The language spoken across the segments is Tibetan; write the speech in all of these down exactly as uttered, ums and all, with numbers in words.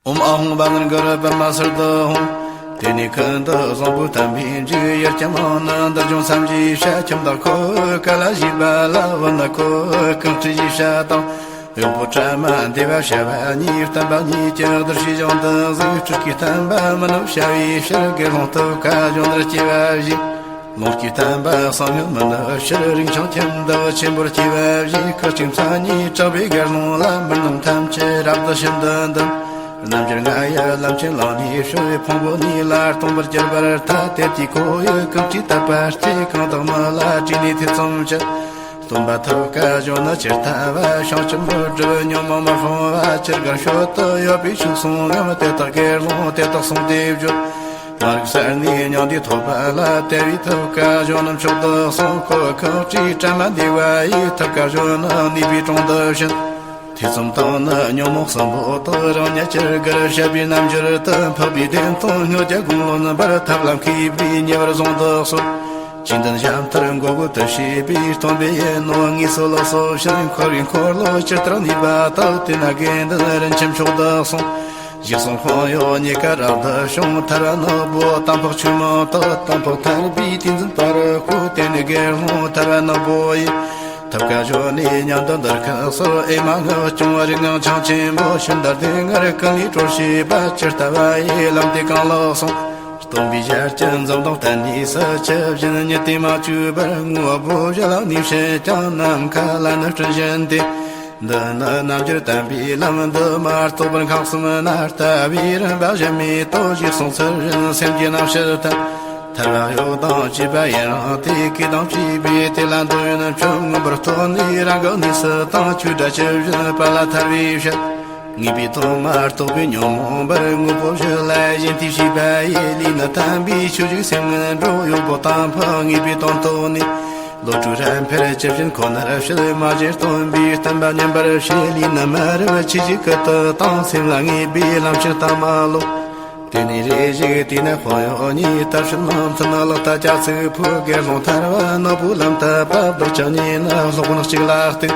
ཨོཾ་ཨཱཿཧཱུྃ་བཛྲ་གུ་རུ་པདྨ་སིདྡྷི་ཧཱུྃ། དེ་ནས་ཀུན་ཏུ་བཟང་པོའི་བསྟན་པའི་མཇུག། ཡུལ་གྱི་མིང་ནི་འདིར་བྱུང་། མཚམས་ཀྱི་བཤད་ཁྱིམ་བདག་ཁོ། ཀ་ལ་ཞེས་པ་ལ་བུ་ནི་ཁོ། གང་སྤྲུལ་ཞེས་བྱ་དང་། གཡོག་པོ་བྲམ་ཟེ་བ་བྱ་བ་གཉིས། བསྟན་པ་གཉིས་ཀྱི་བདུད་བཞི་གཞུང་དུ་གཟིགས། སྤྲུལ་སྐུའི་བསྟན་པ་མི་ནུབ་བྱ་བའི་ཕྱིར། དགེ་སློང་ཐབས་མཁས་གཞོན་ནུར་སྐྱེ་བ་བཞི། ལོངས་སྐུའི་བསྟན་པ་གསང་སྔགས་མི་ནུབ་ཕྱིར། རིན་ཆེན་ཁྱིམ་བདག་ཆེན་པོར་སྐྱེ་བ་བཞི། ཁག་ཅིག་མཚན་ཉིད་གྲགས་པའི་དགེ་སློང་ལ། མི་རྣམས་ཐམས་ཅད་རབ་ཏུ་ཤིན་ཏུ་འདུན། རྣལ་འབྱོར་རྔ་ཡབ་ལམ་ཆེན་ལངས་ནས་བྱོན། ཕུང་པོ་གཉིས་ལ་སྟོང་པར་གྱུར་པར་ཐལ། དེ་དུས་ཁོ་ཡི་གང་སྤྲུལ་དད་པ་སྐྱེས། གང་དག་མི་ལ་དྲིས་ནས་ཐེ་ཚོམ་བྱེད། སྟོན་པ་ཐབས་མཁས་གཞོན་ནུ་ཇི་ལྟ་བ། བྱང་ཆུབ་མི་སྒྲུབ་ཉོན་མོངས་མི་སྤོང་བ། ཅི་དགར་སྤྱོད་དུ་ཡོད་པའི་ཕྱོགས་སོང་ངམ། དེ་དག་དགེ་སློང་དེ་དག་གསུངས་ཏེ་བརྗོད། མ་རིག་སར་ནས་མྱང་འདས་ཐོབ་པ་ལ། དེ་བས་ཐབས་མཁས་གཞོན་ནུ་མཆོག་ཏུ་གསུངས། ཁོ་བོས་གང་སྤྲུལ་བྲམ་ཟེ་བ་ཡི། ཐབས་མཁས་གཞོན་ནུ་ནུས་པའི་དྲུང་དུ་ཕྱིན། ཐེ་ཚོམ་དང་ནི་ཉོན་མོངས་གསུམ་པོ་དག་རང་ཉིད་ཅི་དགར་བཤད་པའི་རྣལ་འབྱོར་དུ། འཕགས་པའི་བདེན་སྟོང་སྔགས་ཀྱི་དགོངས་ལུང་འབུལ། ཐབས་ལམ་མཁས་པས་ཉེ་བར་བཟུང་དུ་གསོལ། ཅི་འདོད་ཞབས་མཐར་མགོ་སྒུར་དུ་བྱས་པས། སྟོན་པའི་ཡིན་ནོ་དངོས་སུ་ལགས་སོ་ཞེས། འཁོར་བའི་འཁོར་ལོ་ཇི་ལྟར་ནུས་པ་དག་དེས་ན་དགེ་འདུན་རིན་ཆེན་མཆོག་ཏུ་གསུངས། ཞེས་གསུངས། དཔང་ཡོད་རྙེད་དཀའ་རབ་ཏུ་བྱུང་། ཐར་པ་ནག་པོ་དམ་པ་ཆོས་མང་དག་དམ་པ་ཐར་པའི་དུས་འཛིན་པར་བསྐོས། དེ་ནས་དགེ་སློང་ཐར་པ་ནག་པོ་ཡིས། ཐབས་མཁས་གཞོན་ནུའི་མྱང་འདས་འདིར་ཁ་གསལ། ཨེ་མ་ངག་སྐྱོང་རིགས་ལྔ་འཆང་ཆེན་པོ། ཤིང་རྟ་སྡེ་ལྔར་ཀུན་ལས་གྲོལ་བྱེད་པ། ཇི་ལྟ་བ་ཡི་ལམ་དེ་གང་ལགས་གསུངས། སྟོན་པས་ཞལ་གྱི་འཛུམ་མདངས་བསྟན་ནས་སུ། ཆུ་བཞིན་ཉིད་དེ་མ་བཅོས་པར། དངོས་པོ་བཞི་ལ་གནས་བྱེད་ཀྱང་། ནམ་མཁའ་ལ་ནི་སྤྲིན་བཞིན་ཏེ། འདི་ནི་རྣལ་འབྱོར་བསྟན་པའི་ལམ། འདི་མ་རྟོགས་པར་འཁང་གསུམ་ན་ལྟ་བའི་རིམ་པ་གཞན་མེད་དོ། ཞེས་གསུངས་ཚུལ་བཞིན་སེམས་ཀྱི་རྣམ་ཤེས་ཐར། ཐར་པ་གཡོ་དང་བཅས་པ་ཡི་རང་སྟེ། གོས་དང་བཅས་པའི་དེ་ལ་འདོད་ཡོན་ཆོས་མངོན་པར་རྟོགས་ནས། རང་གི་གནས་སུ་དང་ཆོས་སྒྲ་ཇི་བཞིན་པ་ལ་ཐར་བའི་ཕྱིར། ངེས་པའི་དོན་མ་རྟོགས་པའི་ཉོན་མོངས་པར། དངོས་པོ་བཞི་ལ་ཞེན་ཏེ་བྱས་པ་ཡི། ལས་ནི་དམ་པའི་ཆོས་ཞུགས་སེམས་ངན་འགྲོ། གཡོག་པོ་དང་ཕུ་ངེས་པའི་དོན་རྟོགས་ནས། བློ་གྲོས་རབ་འཕེལ་ཇི་བཞིན་ཁོ་ནར་བྱེད། མ་བྱིན་སྟོན་པའི་བསྟན་པ་ཉམས་པར་བྱེད། ལས་ནི་མ་རབས་ཆོས་ཞུགས་ཀུན་ཏུ་བཏང་། སེམས་ལ་ངེས་པའི་ལམ་ཕྱིན་ལྟ་མ་ལོག་དེ་ནས་རེ་ཞིག་དེས་ན་དཔང་ཡོད་རྙེད། དར་ཕྱིན་རྣམ་ཐར་ནི་ལག་ལྟ་སྐྱ་ཚིག་ཕུལ། དགེ་སློང་ཐར་པ་ནག་པོའི་ལམ་བཏབ་པ། བདག་ཅག་གཉིས་ནི་སློབ་དཔོན་གཅིག་ལ་གཏུགས།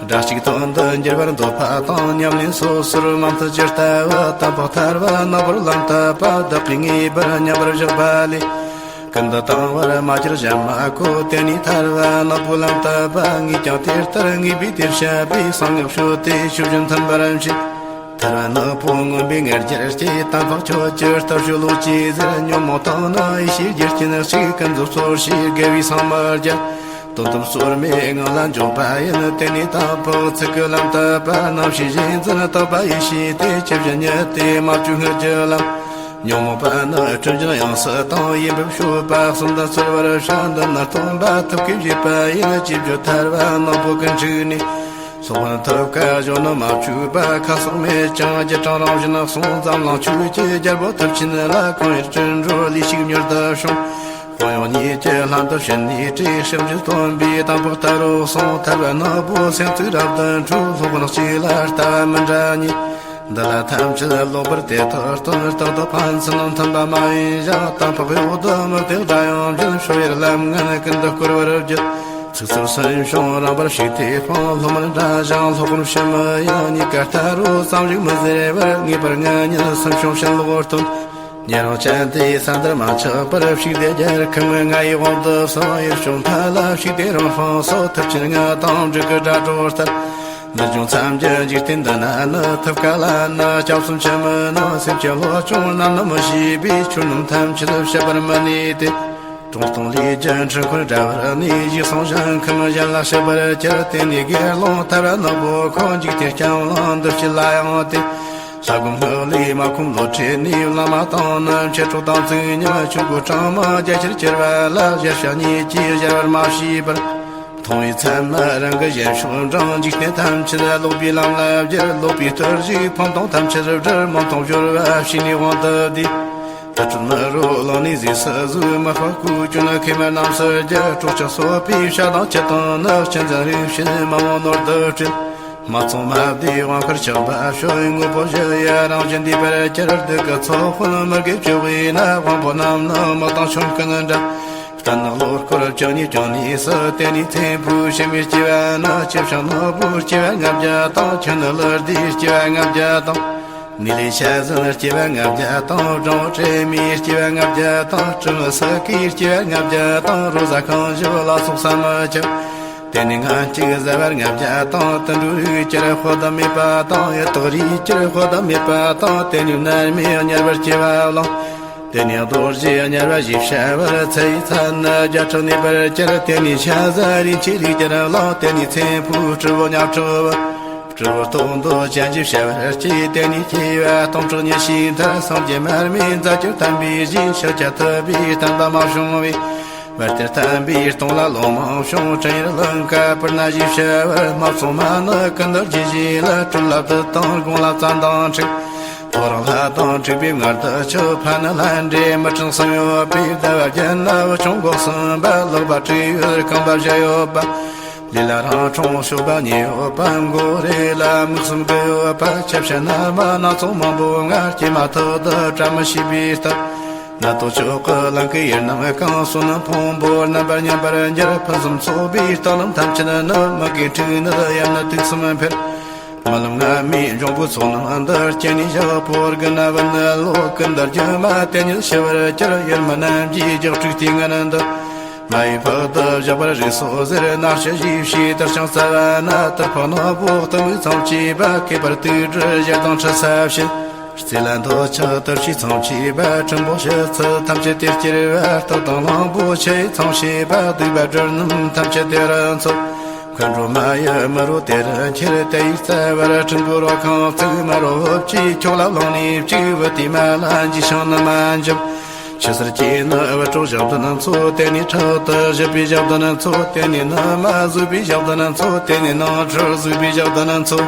སྒྲ་གཅིག་དོན་དུ་འགྱུར་བར་འདོད་པ་དང་། ཉམས་ལེན་སོ་སོར་མ་མཐུན་ཇི་ལྟ་བ། དམ་པ་ཐར་པ་ནག་པོར་ལམ་བཏབ་པ། བདག་གིས་ངེས་པར་མཉམ་པར་བཞག་པ་ལས། ཀུན་ཏུ་བཏང་བར་མ་གྱུར་གཞན་མ་གོ། དེ་ནས་ཐར་པ་ནག་པོའི་ལམ་བཏབ་པ། ངས་ཀྱང་དེ་ལྟར་ངེས་པས་དེར་བཤད་པས། གསང་སྔགས་སྤྱོད་དེ་ཆོས་བཞིན་མཐུན་པར་མཆིས། ཐར་པ་ནག་པོ་མངོན་པའི་ངར་རྒྱལ་གྱིས། དམ་པ་ཁྱོད་ཀྱི་ལྟ་སྤྱོད་ལོ་ཅི་ཟེར། ཉོན་མོངས་དང་ནི་ཡེ་ཤེས་རྒྱུ་རྐྱེན་གཅིག་ཀུན་རྫོབ་ཚོར་ཤེས་དགེ་བའི་སངས་མི་རྒྱ། དོན་དམ་སོར་མོས་ངང་ལ་འཇོག་པ་ཡིན། དེ་ནས་དམ་པའི་ཚིག་གི་ལམ་བཏབ་པ། རྣམ་ཤེས་གཞན་འཛིན་དག་པ་ཡེ་ཤེས་དེ། ཇི་བཞིན་ཉིད་དེ་མ་བཅོས་སྔགས་ཀྱི་ལམ། ཉོན་མོངས་པ་ནི་སྤྲིན་བཞིན་ཡོངས་སུ་དྭངས། ཡིད་འབེབས་སྤྱོད་པ་གསུམ་དང་ཚོལ་བར་བྱ། འདི་ནི་སྟོན་པ་ཐབས་མཁས་བཞེད་པ་ཡིན། ཅེས་བརྗོད་ཐར་པ་ནག་པོ་ཀུན་འཁྲིགས་ནས། སློབ་དཔོན་ཐབས་མཁས་གཞོན་ནུ་མ་བཅོས་པ། ཁ་གསོག་མེད་ཀྱང་རྒྱུ་གྲང་རང་བཞིན་གསུངས། འཛམ་གླིང་ཆོས་ཀྱི་རྒྱལ་པོ་ཐུབ་ཆེན་ལ། གང་ཡིན་སྤྲིན་འགྲོ་ལུས་ཤིག་མྱུར་དུ་བྱུང་། དཔང་ཡོད་རྙེད་ཀྱི་ལྷམ་དུ་ཕྱིན་ནས་བྲིས། ཕྱིན་ཅི་སྟོན་པའི་དམ་པ་ལྟ་རུ་སོང་། ཐར་པ་ནག་པོ་སེམས་ཚིག་རབ་ཏུ་འཁྲུལ། སློབ་དཔོན་གཅིག་ལ་ལྟ་བ་མི་འདྲ་རྙེད། འདི་ལ་ཐམས་ཅད་ལོག་པར་དེ་ལྟར་སྟོན། རྟག་ཏུ་ཕན་ཚུན་མཐུན་པ་མ་ཡིན་ཞིང་། དམ་པ་གཡོ་སྒྱུ་མུ་སྟེགས་དགྲ་ཡང་འཇིལ། ཕྱོགས་ཡུལ་ལམ་ངན་ཀུན་ཏུ་བསྐོར་བར་བགྱིད། ཚིག་རྩུབ་སུན་ཕྱུང་རངས་པར་བྱས་ཏེ་སྤང་། སློབ་མར་འདྲ་ཞིང་སློབ་དཔོན་ཕྱི་མི་ཡང་། རྙེད་དཀའ་ལྟ་རུ་ཙམ་ཞིག་མི་ཟེར་བར། ངེས་པར་ངན་ཉིད་སུན་ཕྱུང་ཕྱིན་ལོག་སྟོན། ཉན་རང་ཅན་དེ་ས་འདིར་མ་ཆགས་པར། བཤིག་སྟེ་རྒྱལ་ཁམས་ང་ཡི་དབང་དུ་སོང་། ཡུལ་ཕྱོགས་མཐའ་ལ་བཤིག་སྟེ་རང་སྤངས་སོ། ཐུབ་ཆེན་ལྔ་དང་འབྲུག་གི་སྒྲ་སྒྲོགས་ལྟར། འདིར་བྱུང་མཚམས་ཀྱི་འཇིག་རྟེན་འདི་ན་ནི། ཐབས་མཁས་ལ་ནི་སྐྱབས་སུ་མཆི་མིན་ནོ། སེམས་ཅན་བློ་སྐྱོང་རྣམས་ནི་མི་ཤེས་པས། ཆོས་རྣམས་ཐམས་ཅད་བཤད་པར་མི་ནུས་ཏེ། དྲུང་སྟོང་ལས་ཀྱི་འཕྲུལ་འཁོར་འདྲ་བར་གནས། ཞེས་གསུངས་ཞིང་ཁམས་གཞན་ལ་བཤད་པར་གྱུར། དེ་ནས་དགེ་སློང་ཐར་པ་ནག་པོ་ཁོ། འཇིག་རྟེན་སྐྱོང་ལ་འདུ་བྱེད་ལ་ཡང་སྟེ། ལྷ་སྒོམ་སྔགས་ལས་མ་ཁོམ་བློ་ཁྲེལ་ནས། བླ་མ་དང་ནི་མཆེད་གྲོགས་དང་བཙུན་ཉམས། ཆོས་གོས་གྲངས་མང་རྒྱ་ཆེར་གྱུར་པ་ལ། གཞལ་བྱ་ཉིད་ཀྱིས་གཞལ་བར་མ་བྱས་པར། མཐོང་བའི་མཚན་མ་རང་གི་གཞན་ཕྱོགས་འབྲང་། འཇིག་རྟེན་ཐམས་ཅད་ལོག་པའི་ལམ་ལ་བསྒྱུར། ལོག་པའི་བརྟུལ་ཞུགས་ཕུང་དང་ཐམས་ཅད་བསྒྲུབས། མི་མཐོང་སྦྱོར་བ་བྱས་ནས་དབང་དུ་བསྡུས། དུར་ཁྲོད་མི་རོ་ལངས་ནས་ཟས་སུ་ཟོས། མི་དཔའ་སྐུ་གྱོན་ནི་མཁལ་མ་རྣམས་སུ་བརྒྱབ། སྲོག་ཆགས་གསོད་པའི་བྱ་དང་བཅད་བཏང་ནི། གཅན་གཟན་རིགས་བཞིན་མ་འོངས་ནོར་དུ་སྤྲུལ། མ་ཚང་མ་བདེ་དབང་བསྐུར་ཆགས་པ་བྱོན། དངོས་པོ་བཞི་ཡི་རང་བཞིན་འདས་པར་གྱུར། བདུད་ཀྱི་ཚོགས་དཔོན་མི་དགེ་བཅུ་པའི་ནི། དབང་པོ་རྣམས་ནི་མི་དང་ཆོམ་རྐུན་འདྲ། རྟ་ནག་གློ་འཁོར་བཅུ་གཉིས་བཅོམ་ནས་སུ། དེ་ནས་ཚེ་འཕོས་ཕྱི་མའི་སྐྱེ་བ་ནི། ཅི་བྱ་ནག་པོའི་སྐྱེ་བ་ལྔ་བརྒྱ་དང་། ཁྱི་ནི་ཀླུ་འདྲེའི་སྐྱེ་བ་ལྔ་བརྒྱ་དང་། ནི་ལས་ཤ་ཟན་སྐྱེ་བ་ལྔ་བརྒྱ་དང་། སྦྲང་བུ་དྲི་མའི་སྐྱེ་བ་ལྔ་བརྒྱ་དང་། སྤྲིན་བུ་སི་ཀའི་སྐྱེ་བ་ལྔ་བརྒྱ་དང་། རོ་བཟའ་ཁང་བཞི་བ་ལ་སོགས་ས་མི་ཁྱབ། དེ་ནས་ང་གཅིག་བཟའ་བ་ལྔ་བརྒྱ་དང་། དུད་འགྲོ་རིགས་སྤྱིར་དཔག་ཏུ་མེད་པ་དང་། ཡི་དྭགས་རིགས་སྤྱིར་དཔག་ཏུ་མེད་པ་དང་། དེ་ནས་མནར་མེད་དམྱལ་བར་སྐྱེ་བ་བླངས། དེ་ནས་རྡོ་རྗེ་དམྱལ་བ་ཞེས་བྱ་བར། ཚེ་ཡི་ཚད་ནི་བརྒྱ་ཕྲག་ནས་པར་གྱུར། དེ་ནས་ཤ་ཟ་རིན་ཆེན་རིགས་སྤྱིར་བླངས། དེ་ནས་ཚེམ་བུ་སྤྲེའུ་ཉ་སྤྲེའུ། སྤྲེའུ་སྟོང་དུ་ཅན་གྱི་བྱ་བར་སྐྱེས། དེ་ནས་སྐྱེ་བ་སྟོང་ཕྲག་ཉི་ཤུའི་མཐར། སངས་རྒྱས་མར་མེ་མཛད་ཀྱང་དམ་པའི་ཞིང་། ཤཱཀྱ་ཐུབ་པའི་བསྟན་པ་མ་བྱུང་བས། བར་དེར་དམ་པའི་སྟོང་ལ་ལོ་མང་བྱུང་། བྲན་གཡོག་ལང་ཀ་པུར་ན་ཞེས་བྱ་བར། སྨད་འཚོང་མ་ནི་ཀུན་ཏུ་རྒྱུ་བཞི་ལ། སྤྲིན་ལ་བདུད་དང་དགུང་ལ་བཙན་དང་འཁྲུགས། ཐོ་རངས་ལྷ་དང་འཁྲུགས་པའི་མངལ་དུ་ཆུག་ཕ་ནི་ལྷ་འདྲེ་མི་ཁྲི་གསུམ་ཡོད་པས། ཟླ་བ་བརྒྱད་ན་བུ་ཆུང་འགོག་གསུམ་པ། ལག་པ་དྲུག་ཡོད་རྐང་པ་བཞི་ཡོད་པ། ལུས་ལ་རང་འཁྲུངས་གཤོག་པ་གཉིས་ཡོད་པ། མགོ་རེ་ལ་མིག་གསུམ་དགུ་ཡོད་པ། ཆ་བྱད་ན་མ་སྣ་ཚོགས་མང་པོ་མངའ། སྐྱེས་མ་ཐག་ཏུ་བཀྲ་མི་ཤིས་པའི་རྟགས། ནད་དོ་ཅོག་གི་རླུང་གིས་ཡུལ་རྣམས་གང་། བསོད་ནམས་ཕུང་པོ་རྣམ་པར་ཉམས་པར་འགྱུར། ཕུན་སུམ་ཚོགས་པའི་རྟགས་རྣམས་ཐམས་ཅད་ནི། མི་དགེ་དྲུག་ནི་ཡང་ན་དུག་གསུམ་འཕེལ། རྨི་ལམ་སྔ་མའི་འབྱུང་པོའི་ཚོགས་རྣམས་འདི། སྐྱེ་གནས་ཞག་པོ་དགུ་ན་བུད་ནས་ལོག་ཀུན་ཏུ་སྒྱུ་མ་དེ་ཉིད་ཤི་བར་འགྱུར། ཡུལ་མི་རྣམས་ཀྱིས་རྒྱགས་དཀྲུགས་ཏེ་ངན་འདི། མ་ཡི་ཕག་ཏུ་བཞག་པར་རིགས་སོ་ཟེར། ནག་ཕྱི་བཞི་བྱས་དར་ཞིང་རྩ་བ་ན། དར་ཕག་ནག་པོ་གཏི་མུག་མཚམས་བཅད་པ། སྐེད་པར་དུག་སྦྲུལ་ཞལ་དང་ཁྲི་ས་བྱིན། རྩེ་ལ་འདོད་ཆགས་དུར་བྱའི་མཚམས་བཅད་པ། གྲུམ་བུ་ཞི་ཚུལ་ཐམས་ཅད་དེར་སྐྱེར་བ། སྟག་དང་གླང་པོ་ཆེའི་མཚམས་བྱས་པ། གདུག་པ་སྦྲུལ་རྣམས་ཐམས་ཅད་དེར་འཚོགས། མཁའ་འགྲོ་མ་ཡི་མི་རོ་དེར་འཁྱེར། དེ་ཡི་རྩ་བར་གྲུམ་བུ་རོ་ཁང་བཙུགས། མ་རོ་ཕུབ་ཀྱིས་ཁྱོག་ལ་བླངས་ནས་བཅུག་བུ་དེའི་མ་ལ་འཇིགས་ཤིང་ནི་མ་འཇིབ། ཆུ་སེར་གྱིས་ནི་བུ་གྲོགས་ཞག་བདུན་འཚོ། དེ་ནས་ཁྲག་ཏུ་བཞུ་བའི་ཞག་བདུན་འཚོ། དེ་ནས་ནི་མ་ཟོས་པའི་ཞག་བདུན་འཚོ། དེ་ནས་ནང་ཁྲོལ་ཟོས་པའི་ཞག་བདུན་འཚོ།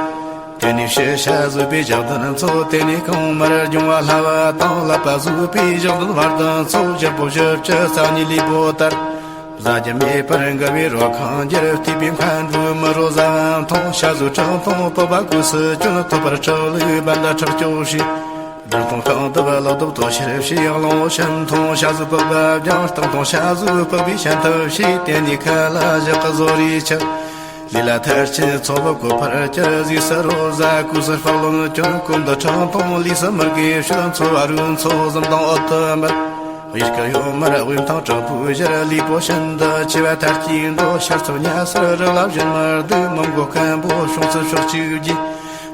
དེ་ནས་ཕྱི་ཤ་ཟོས་པའི་ཞག་བདུན་འཚོ། དེ་ནས་རྐང་མར་སྦྱོང་བ་སླ་བ་དང་། ཀླད་པ་ཟོས་པའི་ཞག་བདུན་བར་དུ་འཚོ། ཞག་པོ་བཞི་བཅུ་རྩ་གཉིས་ལུས་པོ་དར། ཟ་རྒྱུ་མེད་པར་འགུལ་བའི་རོ་ཁང་འགྱུར། བལྟས་པས་མཁའ་འགྲོའི་མི་རོ་ཟ་བ་མཐོང་། ཤ་ཟོས་ཁྲག་འཐུང་པགས་པ་གོས་སུ་གྱོན། ཐོད་པར་ཁྲག་བླུགས་བར་ན་ཁྲག་སྐྱོགས་བྱས། སྦྲུལ་གདོང་རྐང་གདུབ་ལག་གདུབ་ཐོ་ཤེར་བྱས། གླང་པོ་ཆེ་མཐོང་ཤ་ཟོས་པགས་པ་བརྒྱངས། སྟག་མཐོང་ཤ་ཟོས་པགས་པའི་ཤམ་ཐབས་བྱས། དེ་ནས་ཁ་ལ་ཞག་གི་ཟོ་རིས་ཆགས། ལུས་ལ་མཐར་ཕྱིན་ཚོགས་པ་བཀོད་པར་གྱུར། གཟུགས་སུ་རོ་ཟ་གོས་སུ་སྤགས་ལོང་གྱོན། གོས་འདི་ཁྲག་འཐུང་ལུས་སུ་མི་དགེ་བྱེད། འཚོ་བ་རུ་འཚོ་གཟིམ་དང་འོད་དུ་འབར། དབུས་སྐུ་གཡོན་མར་དབུས་མཐིང་དྲག་པོའི་གཞིར། ལུས་པོ་ཤིན་ཏུ་མཆེ་བ་མཐར་སྐྱེས་འགྲོ། ཤར་ཚུར་ཉ་སར་རི་ལ་བཞིན་མར་སྡུད། མི་མགོ་སྐམ་པོ་ཕྱོགས་སུ་ཕྱོགས་གཅིག་རྒྱས།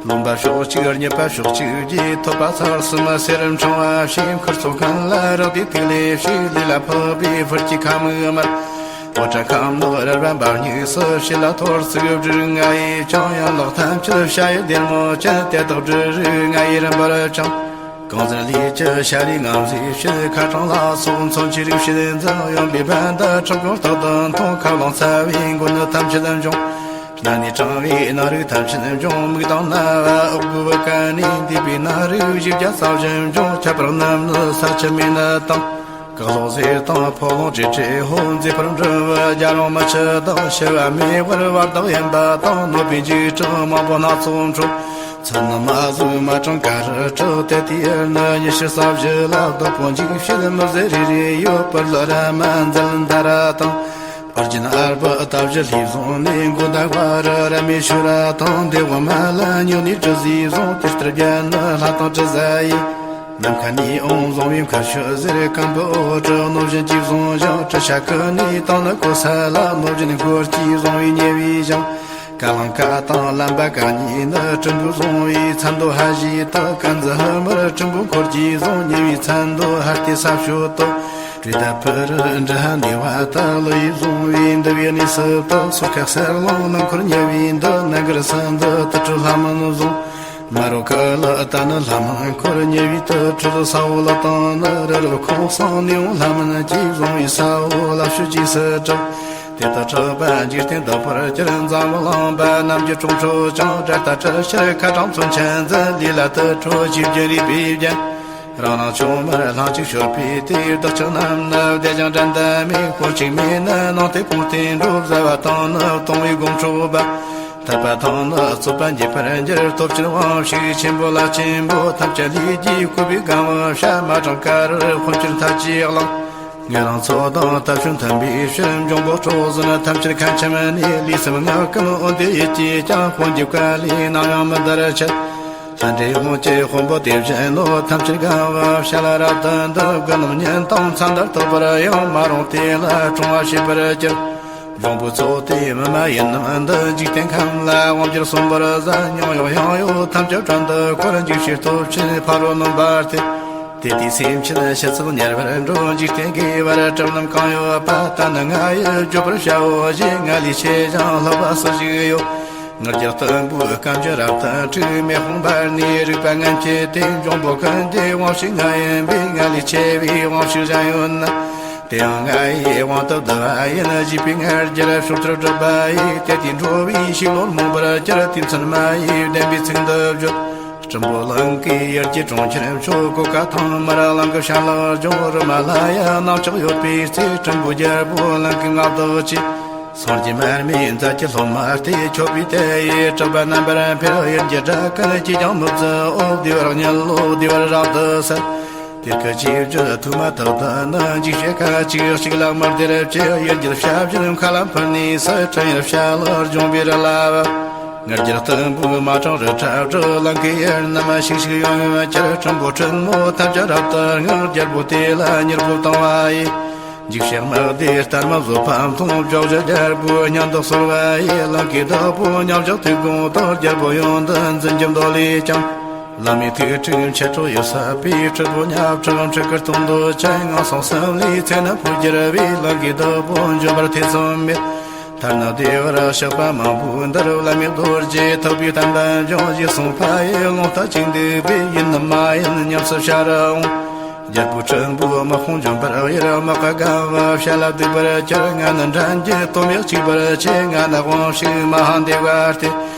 རློན་པ་ཕྱོགས་གཅིག་རྙིད་པ་ཕྱོགས་གཅིག་རྒྱས། ཐོད་པ་ཚར་གསུམ་སེར་འཕྲེང་བ་བྱས། མཁུར་ཚོ་མཁན་ལ་རག་སྟེ་ཐིག་ལེ་བྱས། ལུས་ལ་ཕག་པའི་ཕུར་གྱི་ཁ་མིག་དམར། འོ་ད་ཁམ་ནག་རལ་པ་འབར་སྙེགས་སུ། ཕྱི་ལ་ཐོར་ཚུགས་སྦྲུལ་ལྔ་ཡིས་བཅིངས། ཡན་ལག་ཐམས་ཅད་བྱ་ཡི་སྡེར་མོ་ཅན། དེ་དག་སྦྲུལ་རིགས་ལྔ་ཡིས་རིམ་པར་བཅིངས། གང་ཟག་ལུས་ཀྱི་ཤ་རུས་ངམ་ཟས་ཕྱེད། ཁ་གྲངས་ལ་སོགས་མཚོན་ཆའི་རིགས་བྱེད་འཛིན། གཡོན་པའི་བར་དུ་ཁྲག་སྐྱོང་རྟག་ཏུ་འཐུང་། ཁ་རླངས་ཚ་བའི་མགོ་ནི་ཐམས་ཅད་འབྱུང་། སྣ་ནས་གྲང་བའི་སྣ་རིགས་ཐམས་ཅད་འབྱུང་། མིག་དང་རྣ་བ་འོག་གི་བུ་ག་ནས། འདས་པའི་སྣ་རིགས་བཞི་བརྒྱ་རྩ་བཞི་འབྱུང་། ཁྱད་པར་རྣམས་ནི་ས་ཆུ་མེ་ནི་དང་། གག་ལྷོག་ཟས་དང་ཕོ་ལོང་དྲེད་དྲེད་ཧོ། མཛེས་པར་འབྲུ་བུ་རྒྱ་རོང་མི་ཆུ་དང་། ཕྱུ་པ་མེ་འབར་བར་དག་ཡིན་པ་དང་། གནོད་པའི་འཇིགས་སྐྲག་མང་པོ་སྣ་ཚོགས་འཕྲོ། ཚུལ་ནི་མ་ཟོས་མ་དྲངས་ཀ་རུ་སྐྲག་དེ་དུས་ནི་ཉི་ཤུ་རྩ་བཞི་ལ། བདག་པོ་འཇིགས་བྱེད་མི་བཟད་རེ་རེ་ཡོད། སྤུར་ལ་ར་མ་འཛལ་མདའ་ར་དང་། ཨོ་རྒྱན་ཨར་པ་རྟ་བཞི་ལྷས་བཟུང་ནས། མགོ་ཟླ་བ་རི་ར་མའི་ཤུ་ར་དང་། འདེ་བ་མ་ལ་ཉོ་ནས་དྲི་ཟས་བཟུང་། དེ་ལྟར་བརྒྱད་ནི་ལྷ་དང་དྲི་ཟ་ཡིས། ནམ་མཁའ་ནས་འོང་བཟང་བའི་མཁར་ཤུལ་ཟེར། རྐང་པའི་འོག་ཏུ་རྣོ་སྦྱིན་གྱིས་བཟུང་ཞིང་། དྲི་ཤ་ཁུ་ནས་དང་ནི་གོ་ས་ལ། རྣོ་སྦྱིན་གོར་གྱིས་བཟུང་བའི་ཉེ་བའི་ཞིང་། ཀ་ལང་ཀ་དང་ལམ་པ་ཀ་གཉིས་ནི། སྲིན་པོས་བཟུང་བའི་མཚན་རྡོ་ཧ་ཞིག་ཏུ། ཀ་འཛི་ཧ་མར་སྲིན་པོའི་འཁོར་གྱིས་བཟུང་། ཉེ་བའི་མཚན་རྡོ་ཧ་སྟེ་ས་ཕྱོགས་ཏུ། བྲེ་ད་ཕུ་རུ་འདྲ་ཧ་ནེ་བ་ཏ་ལི་ཡིས་བཟུང་བའི། འདུ་བའི་གནས་སུ་དག་སོ་ཁ་གསེར་གླིང་ནང་འཁོར་ཉེ་བའི་འདི། ན་གར་ས་འདི་དུར་ཁྲོད་ལྷ་མིན་བཟུང་། མ་རོ་ཀ་ལི་ཏ་ནི་ལྷ་མིན་འཁོར་ཉེ་བའི་དུར་ཁྲོད་ས་འོག་ལ་དང་ནི། རི་རབ་ཁོང་གསང་ནེའུ་ལྷ་མིན་གྱིས་བཟུང་བའི་ས་འོག་ལ་ཕྱོགས་ཀྱི་སུ་གྲགས། དེ་དག་གྲགས་པ་འཇིག་རྟེན་དག་པར་གྱུར། འཛམ་བུ་གླིང་པ་རྣམས་ཀྱི་གྲོང་ཁྱེར་ཀྱང་། དགྲ་སྟ་གྲི་ཤར་ཁ་གྲངས་མཚོན་ཆ་འཛིན། ལུས་ལ་དུར་ཁྲོད་བཞི་བརྒྱ་རིག་པའི་རྒྱན། རང་སྣང་ཆུང་མར་ལྷང་ཅིག་ཤོར་བའི་དུས། བདག་ཅག་རྣམས་ནི་བདེ་ཞིང་འགྲན་ཟླ་མེད། དཀོན་ཅིང་མེད་ནི་ནང་དེ་ཁོང་སྟེང་འགྲོ། བཟའ་བ་དང་ནི་གཏོང་བའི་སྒོམ་ཆོག་པ། འཐད་པ་དང་ནི་རྩོད་པ་འགྱེད་པར་འགྱུར། སྟོབས་ཆེན་དབང་ཕྱུག་ཆེན་པོ་ལ་ཆེན་པོ། ཐམས་ཅད་ལུས་ཀྱིས་བསྐོར་བའི་སྒང་བུ་ཤ། མ་དྲངས་ཀ་རུ་འཁོན་གྱུར་མཐའ་ཅི་བླངས། ངེད་རང་ཚོ་དང་ཐབས་བྱུང་མཐུན་པའི་ཕྱིར། འབྱུང་པོ་སྲོག་ཟིན་ཐམས་ཅད་ཁ་འཆམ་ནས། ལུས་སེམས་ངག་གམ་འོན་ཏེ་ཡིད་ཀྱིས་ཀྱང་། དཔུང་གི་བཀའ་ལས་ནམ་ཡང་མི་འདར་ཕྱིར། ལྷ་འདྲེ་ཡོངས་ཀྱི་དཔོན་པོ་དེ་བཞིན་ནོ། ཐམས་ཅད་གང་བ་ཞལ་རབ་ཏུ་འདུད། དགུ་རྣམས་ཉིད་དང་མཚན་ལྟར་ཐོགས་པར་ཡང་། མ་རུངས་དེ་ལ་སྲུང་བ་བྱེད་པར་གྱུར། འབྱུང་པོའི་ཚོགས་དེ་མི་མ་ཡིན་རྣམས་འདི། འཇིག་རྟེན་ཁམས་ལ་དབང་བསྒྱུར་གསུངས་པར་མཛད། མྱོང་ཡོད་ཡང་ཡོད་ཐམས་ཅད་བྲན་དུ་འཁོར། འཇིགས་བྱེད་སྟོབས་ཆེན་ཕ་རོལ་ནོན་པར་ཐལ། དེ་དུས་སེམས་ཅན་ཕྱི་ཚུལ་ཉར་བར་འགྲོ། འཇིག་རྟེན་དགེ་བར་གྲུབ་རྣམས་གང་ཡོད་པ། ད་ནི་ང་ཡིས་བརྗོད་པར་བྱའོ་ཞེས། ང་ལས་ཆེ་ཞིང་ལྷག་པ་སུ་ཞིག་ཡོད། ང་རྒྱལ་གཏུམ་པོའི་སྐམ་ཆུ་རབ་ཏུ་འཁྲིགས། མེ་དཔུང་འབར་ནས་རིག་པ་ངན་བྱེད་དེ། འབྱུང་པོ་ཀུན་གྱི་དབང་ཕྱུག་ང་ཡིན་པས། ང་ལས་ཆེ་བའི་དབང་ཕྱུག་གཞན་ཡོད་ན། དེ་ཡང་ང་ཡི་དབང་དུ་བསྡུ་བ་ཡིན། བཞི་པའི་ང་རྒྱལ་ཕྱོགས་མཐར་བསྒྲུབས་པ་ཡིས། དེ་དུས་འགྲོ་བའི་ཤིང་ལོར་རྨོངས་པར་གྱུར། དེ་ཚུན་མ་ཡིས་བདེན་པའི་ཚིག་འདི་བརྗོད། སྲིན་པོ་གླིང་གི་ཡུལ་གྱི་གྲོང་ཁྱེར་མཆོག་ཀོ་ཀ་ཐང་མར་གླིང་གི་ཤར་ལྷོ་ལྗོངས། རི་མ་ལ་ཡ་གནམ་ལྕགས་ཡོད་པའི་རྩེ། སྲིན་པོའི་རྒྱལ་པོ་གླིང་གི་མངའ་བདག་ཆེ། སངས་རྒྱས་མར་མེ་མཛད་ཀྱི་སློབ་མ་སྟེ། མཆོད་པའི་དེ་ཡིས་གྲགས་པ་རྣམ་པར་འཕེལ། ཡུལ་གྱི་སྒྲ་ཀུན་གྱིས་ཀྱང་མི་བརྫི་འོ། བདེ་བར་ཉལ་ལོ་བདེ་བར་རབ་ཏུ་གསལ། དེ་སྐད་ཅེས་བརྗོད་ཐོས་མ་ཐག་ཏུ་ནི། འཇིགས་བྱེད་ཁ་ཅིག་གཅིག་ལ་མར་དེར་བཅས། ཡུལ་གྱི་ཞབས་ཕྱི་མཁའ་ལ་འཕུར་ནས་སུ། འཕྲིན་ཡུལ་བྱ་ལ་ལྗོངས་པའི་རི་ལ་བབས། ང་རྒྱལ་གཏུམ་པོའི་མ་གྲངས་རི་ཁྲ་བྲི། གླིང་གི་ཡུལ་རྣམས་ཤིག་ཤིག་ཡོང་ཡོང་གྱུར། སྲིན་པོ་སྲིན་མོ་ཐམས་ཅད་རབ་ཏུ་ངུ། རྒྱལ་པོ་དེ་ལ་མྱུར་པོ་བཏང་བ་ཡིས། འཇིགས་བྱེད་དམག་སྡེ་ལྟར་མ་བཟོད་པ་མཐོང་། བྱོག་བྱེད་རྒྱལ་པོའི་སྙན་དུ་གསོལ་བ་ཡིས། གླིང་གི་བདག་པོ་མཉམ་བཞག་དུས་གང་དུ། རྒྱལ་པོ་ཡོན་ཏན་འཛིན་གྱི་མདོ་ལས་ཀྱང་། བླ་མའི་ཐུགས་ཁྲིད་མཆེད་གྲོགས་ཡོད་སྲིད་པའི། ཁྲི་ཕོ་ཉག་ཕྲ་ཁྲི་ཁར་སྟོང་འདོད་ཅན། ངན་སོང་གསུམ་ལས་ཚེ་ན་འཕོས་གྱུར་པའི། གླིང་གི་བདག་པོ་འབྱོན་པར་ཐེ་ཚོམ་མེད། ཐ་ན་བདེ་བར་གཤེགས་པ་མང་པོའི་འདིར། བླ་མའི་རྡོ་རྗེ་ཐུབ་པའི་བསྟན་པ་འབྱུང་། ཞེས་གསུངས་པ་ཡི་ལུང་ལྟར་བཅུག་འདུག་པས། ཡིན་ནམ་མ་ཡིན་ཉམས་སུ་བྱ་རུང་། རྒྱལ་པོ་སྲིན་པོའི་དམག་དཔུང་འབྱོན་པར་ཡོད། དམག་གི་རྒན་པ་བྱ་ལ་འདུག་པར་གྱུར། ང་ནི་འགྲན་གྱི་དོན་མེད་གཅིག་པར་ཆེ། ང་ནི་དབང་ཕྱུག་མ་ཧཱ་དེ་བ་སྟེ།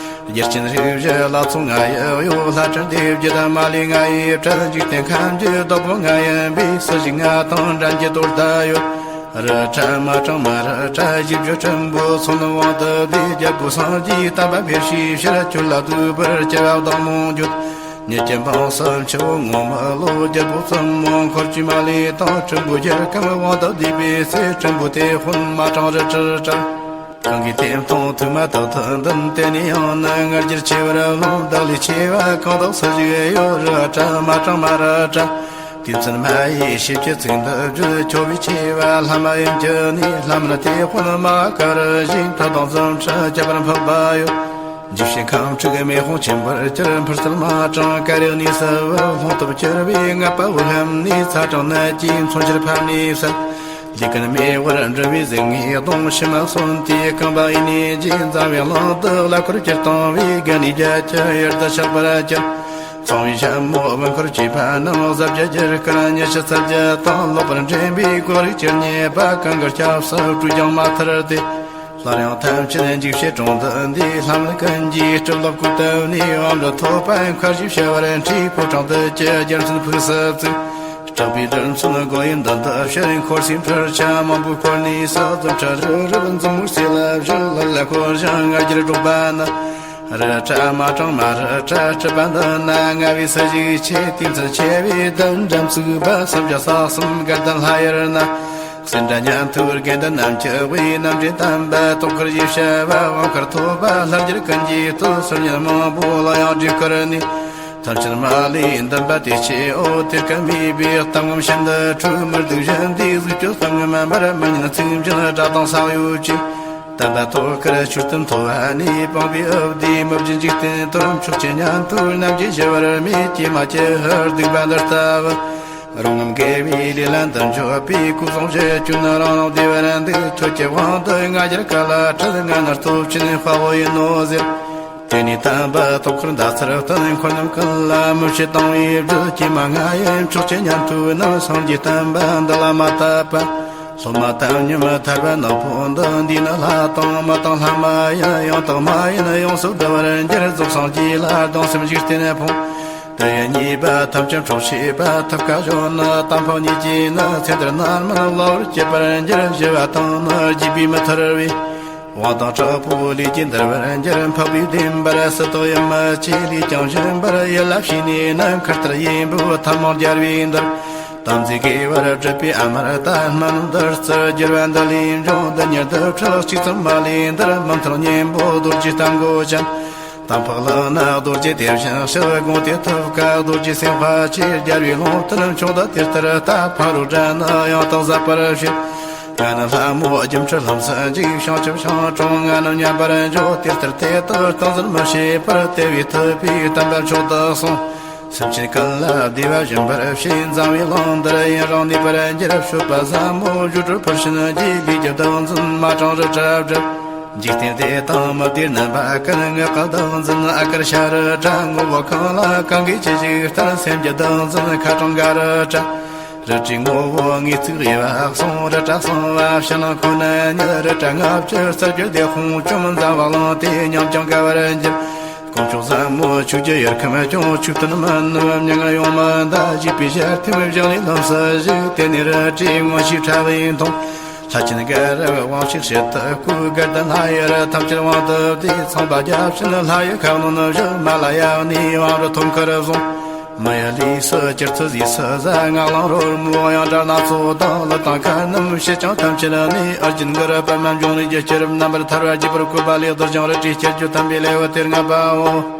རྒྱལ་ཆེན་རིགས་བཞི་ལ་སོགས་ང་ཡི་གཡོ། ལྷ་སྲིན་སྡེ་བརྒྱད་མ་ལུས་ང་ཡིས་བསྐྲད། འཇིག་རྟེན་ཁམས་ཀྱི་བདག་པོ་ང་ཡིན་པས། སུ་ཞིག་ང་དང་འགྲན་གྱི་དོ་ཟླ་ཡོད། རི་ཁྲ་མ་གྲངས་མ་རི་ཁྲ་བཞི་བརྒྱ་སྲིན་པོ་ཚོགས་རྣམས་དབང་དུ་བསྡུས། རྒྱལ་པོ་སངས་རྒྱས་བསྟན་པ་འཕེལ་བྱའི་ཕྱིར། ཁྱོད་ལ་འདུད་པར་སྐྱེ་བ་བདག་མོ་འགྱུར། ཉིད་ཀྱི་འབངས་སུ་འཆི་བོ་ངོ་མི་ལོ། རྒྱལ་པོ་བཙུན་མོ་འཁོར་གྱིས་མ་ལུས་དང་། སྲིན་པོའི་རྒྱལ་ཁམས་དབང་དུ་བསྡུས་པའི་ཚེ། སྲིན་པོ་དེད་དཔོན་མ་གྲངས་རི་ཁྲི་ཁྲ། གང་གིས་དེ་མཐོང་ཐོས་མ་ཐག་ཏུ་འདུན། དེ་ནས་ཡང་ནི་ང་རྒྱལ་ཆེ་བར་ལོངས། བདག་ལས་ཆེ་བ་གང་དག་སུ་ཞིག་ཡོད། རི་ཁྲ་མ་གྲངས་མ་རི་ཁྲ། དེ་ཚུན་མ་ཡིས་ཞིབ་ཀྱི་ཚིག་འདི་བརྗོད། ཁྱོད་བས་ཆེ་བ་ལྷ་མ་ཡིན་གྱི་ནི། ལྷ་མིན་དེད་དཔོན་མ་ག་རུ་བཞེངས། ཐག་དང་འཛུམ་ཁྲི་ཁྱབ་པར་འཕགས་པ་ཡོད། འཇིགས་བྱེད་ཁམས་དྲུག་མེ་དཔུང་ཆེན་པོར་གྱུར། འཕུར་རྩལ་མ་གྲངས་སྐ་རགས་ནས་སུ་བབས། ལྷུང་སྟོབས་གྱུར་པའི་ལྔ་པ་བོད་ཁམས་ནས། ཚ་གྲང་ནད་ཀྱིས་མཚོན་ཆར་ཕབ་ནས་བསལ། ལས་ཀུན་མེ་དབར་འགྲིམ་པའི་ཟིལ་ངས་གདོང་། ཕྱི་མ་སོན་ཏེ་རྐང་པ་གཡས་ནས་རྗེས། འཛམ་བུའི་གླིང་དུ་ཀླ་འཁོར་གྱུར་བཏང་བའི། རྒ་ནས་རྒྱ་ཆེ་ཡུལ་དུ་ཆགས་པར་གྱུར། ཚངས་པའི་ཤ་མོ་བུ་འཁོར་གྱིས་པ་རྣམས། ཟབ་རྒྱས་རྒྱུ་སྐར་ཉི་ཤུ་རྩ་བརྒྱད་དང་། ལོག་པར་འདྲེན་པའི་གོ་རིགས་ཀྱི་རྙེད་པ། གང་གི་སྐྱབས་སུ་བཀྲོལ་ཀྱང་མ་ཐར་ཏེ། སླར་ཡང་ཐམས་ཅད་འཇིགས་བྱེད་གྲོང་དུ་འདུས། ལྷ་མིན་ཀུན་གྱིས་སྲིད་ལ་བཀོད་བཏབ་ནས། འོམ་ལུ་ཐོད་པ་མཁར་བཞིན་བྱ་བར་འཁྲིད། ཕོ་བྲང་དུ་སྐྱེ་རྒྱལ་མཚན་ཕུགས་སུ་བཙུགས། སྐྲག་པའི་རྡུལ་ཚོན་མགོ་ཡི་མདུན་དུ་བཤེར། འཁོར་སའི་འཕྲུལ་ཆས་མང་པོས་བསྐོར་ནས་སུ། འཛུམ་ཁྲ་རུབ་རུབ་འཛུམ་མོའི་རྩེ་ལ་བཞུགས། ལ་ལ་འཁོར་ཞིང་ང་རྒྱལ་སྒྲོག་པ་ན། རི་ཁྲ་མ་གྲངས་མ་རི་ཁྲ་སྲིད་པ་འདི་ན། ང་བས་སུ་ཞིག་ཆེ། དེ་ཚུན་ཆེ་བའི་གདུང་འགྲམ་བཙུགས་པ། སུམ་བརྒྱ་ས་གསུམ་དགའ་ལྡན་ལྷ་ཡུལ་ན། སེམས་དགྲ་ཉན་ཐོས་དགེ་འདུན་རྣམས་ཀྱི་དབུས། རྣམ་འདྲེན་དམ་པ་ཏོག་དཀར་ཞེས་བྱ་བ། དབང་བསྐུར་ཐོབ་པ་ལྷ་རྒྱལ་ཀུན་གྱི་ཐུགས། སུམ་ཉིད་མང་པོ་ལ་ཡང་བགྲེས་བསྐུར་ནས། ཐམས་ཅད་མ་ལུས་འདུན་པ་དེ་སྐྱེའོ། དེ་ཀ་མེད་པའི་གཏམ་ངན་ཤིན་ཏུ་འཁྲུགས། མི་སྡུག་གཞན་སྡེ་གཟུགས་ཀྱི་གཏམ་ངན་མ་འབར། མི་ཉན་ཚིག་འབྱིན་དགྲ་དང་ས་གཡོ་བཅས། དམ་པ་ཐོག་ཁར་མཆོད་རྟེན་མཐོ་བ་ནས། སྤངས་པའི་ཨུ་དེ་མི་བརྗེད་འཇིག་རྟེན་དུ། མཆོག་སྤྱན་ཉན་ཐོས་རྣམས་ཀྱིས་ཞི་བར་མོས། ཀྱེ་མ་ཀྱེ་ཧུད་སྡིག་པ་འདི་ལྟ་བུ། རང་ངམ་དགེ་བའི་ལས་ལ་འདི་འཇོག་པའི། སྐུ་གསུང་ཐུགས་ཀྱིས་ནི་རང་རང་བདེ་བར་འདུག་ཁྱོད་ཀྱི་དབང་དུ་ང་རྒྱལ་ག་ལ་ཁྲིད། ང་ནི་སྟོབས་ཆེན་དཔའ་བོ་ཡིན་ནོ་ཟེར། དེ་ནས་དམ་པ་ཐོག་ཁར་འདའ་ཚུར་བཏོན། འཁོར་རྣམས་ཀུན་ལ་མོས་བྱས་བཏང་བའི་བརྗོད། ཀྱེ་མ་ང་ཡི་མཆོག་སྤྱན་ཉན་ཐོས་རྣམས། སངས་རྒྱས་བསྟན་པ་འདི་ལ་མ་དད་པ། སློབ་མ་དམ་ཉམས་ཐར་པ་ནག་པོ་འདི། འདིས་ནི་ལྷ་དང་མི་དང་ལྷ་མ་ཡིན། ཡང་དག་མ་ཡིན་ཡོངས་སུ་འདུལ་བར་འགྱུར། རྫོགས་སངས་རྒྱས་ལ་གདུང་སེམས་འཇིག་རྟེན་ཕུང་། དེ་ཡི་ཉེས་པ་ཐམས་ཅད་འཕྲོག་བྱེད་པ། ཐབས་སྐལ་གཞུང་ནི་དམ་ཕག་གཉིས་ཀྱིས་ནི། ཚེ་འདིར་ནད་མུན་གློ་བུར་བསྐྱེད་པར་འགྱུར། ཞི་བ་དང་ནི་རྒྱས་པའི་མི་ཐར་བའི། དབང་དང་དྲག་པོའི་ལས་ཀྱིས་འདུལ་བར་འགྱུར། འཕགས་པའི་བདེན་པར་སུ་དག་ཡུམ་མི་ཆེས། ལུས་ཀྱང་སྦྱིན་པར་ཡིད་ལ་བྱས་ནས་ནི། མཁའ་ལྟར་གཡས་འབུལ་ཐལ་མོ་སྦྱར་བའི་མདུན། དམ་རྫས་དགེ་བར་བསྒྲུབས་པའི་ཨ་མར་ལྟ། སྨན་ནི་འདི་ལྟར་བསྒྱུར་བ་འདི་ལས་འབྱུང་། འདི་ཉིད་འདི་འཕྲལ་གཅིག་ཙམ་མ་ལུས་འདིར། མུ་མཐུད་གཉེན་པོ་རྡོ་རྗེ་རྟ་མགོ་ཅན། དང་ཕག་ལག་ན་རྡོ་རྗེ་དེ་བཞིན་གཤེགས། དགོངས་ཏེ་ཐུབ་དཀའ་རྡོ་རྗེ་སེམས་དཔའ་ཆེ། རྒྱལ་བའི་ལུང་བསྟན་མཆོག་ཏུ་དེ་ལྟར་བལྟ། ཕ་རོལ་དགྲ་ནི་ཡང་དག་ཟ་བར་བྱེད། ང་ནི་ལྷ་མོ་སྒྱུ་འཕྲུལ་ལྷུམས་སུ་འཇུག། བྱང་ཆུབ་ཤིང་དྲུང་ང་རྣམས་མཉམ་པར་འཇོག། དེ་ལྟར་དེ་དག་སྟངས་འཛིན་མི་བྱེད་པར། དེ་བས་ཐུབ་པའི་བསྟན་པ་མཆོག་ཏུ་སོང་། སེམས་ཅན་ཀུན་ལ་བདེ་བ་སྦྱིན་པར་བྱེད། འཛམ་བུའི་གླིང་འདིར་ཡུན་རིང་གནས་པར་འགྱུར། སྤྱོད་པ་ཟབ་མོ་སྒྱུ་འཕྲུལ་འཕུར་ཕྱིན་གྱིས། ལས་རྒྱུ་བདག་འཛིན་མ་དྲངས་རི་བྲག་བསྒྲུབ། འཇིག་རྟེན་བདེ་དང་མི་བདེའི་རྣམ་པ་ཀུན། ངག་གི་བདག་འཛིན་ཨ་ཀར་ཤ་རི་བྲག་ངོ་བོ་གང་ལ་གང་གིས་ཇི་ཞིག་ལྟར། སེམས་ཀྱི་བདག་འཛིན་ཁ་དྲང་ག་རི་བྲག་རི་བྲག་ངོ་བོ་ངེས་ཚིག་དབྱེ་བ་གསུམ། རི་བྲག་གསུམ་པ་ཕྱི་ནང་ཁོ་ན་ཉིད། རི་བྲག་ལྔ་བཅུ་རྩ་བརྒྱད་དེ་དཔུང་བཅོམ། འཛམ་བུ་གླིང་དེ་ཉམས་ཀྱང་འགལ་བར་འགྱུར། དཀོན་མཆོག་ཟབ་མོ་ཆོས་ཀྱི་ཡུལ་ཁམས་སྐྱོང་། ཆོས་བསྟན་མི་ནུབ་མྱ་ངན་ཡོང་མི་འདའ། ཞེས་པའི་ཞལ་ཐེམ་བཞེངས་ནས་ལམ་སྲིད་བཞུགས། དེ་ནས་རི་བྲག་མངོན་ཤེས་ཕྲ་བས་མཐོང་། ལྷ་ཆེན་དགའ་རབ་དབང་ཕྱུག་ཞལ་དུ་བཀོད། དགའ་ལྡན་ལྷ་ཡི་རིགས་ཐམས་ཅད་དབང་དུ་བསྡུས། ཚངས་པ་བརྒྱ་བྱིན་ལྷ་ཡི་ཁབ་ནང་ན་བཞུགས། མ་ལ་ཡ་ནས་དབང་རི་ཐོག་མཁར་བཟུང་། མི་ཡི་ལུས་སུ་གྱུར་ཚུལ་གཟིགས་སུ་གསོལ། སྔགས་གླིང་རོལ་མོའི་དབྱངས་སྒྲ་སྣ་ཚོགས་དང་། གླུ་དང་ཁ་རྣམས་བྱེད་ཅིང་ཐམས་ཅད་གནས། ཨོ་རྒྱན་གུ་རུ་པདྨ་འབྱུང་གནས་ཀྱི་སྐྱེས་རབས་རྣམ་པར་ཐར་པ་རྒྱས་པར་བཀོད་པ་ལས། རྡོ་རྗེ་རི་བྲག་སྐྱེ་རྒྱུད་ཐིམ་པའི་ལེའུ་སྟེ་ལྔ་པའོ།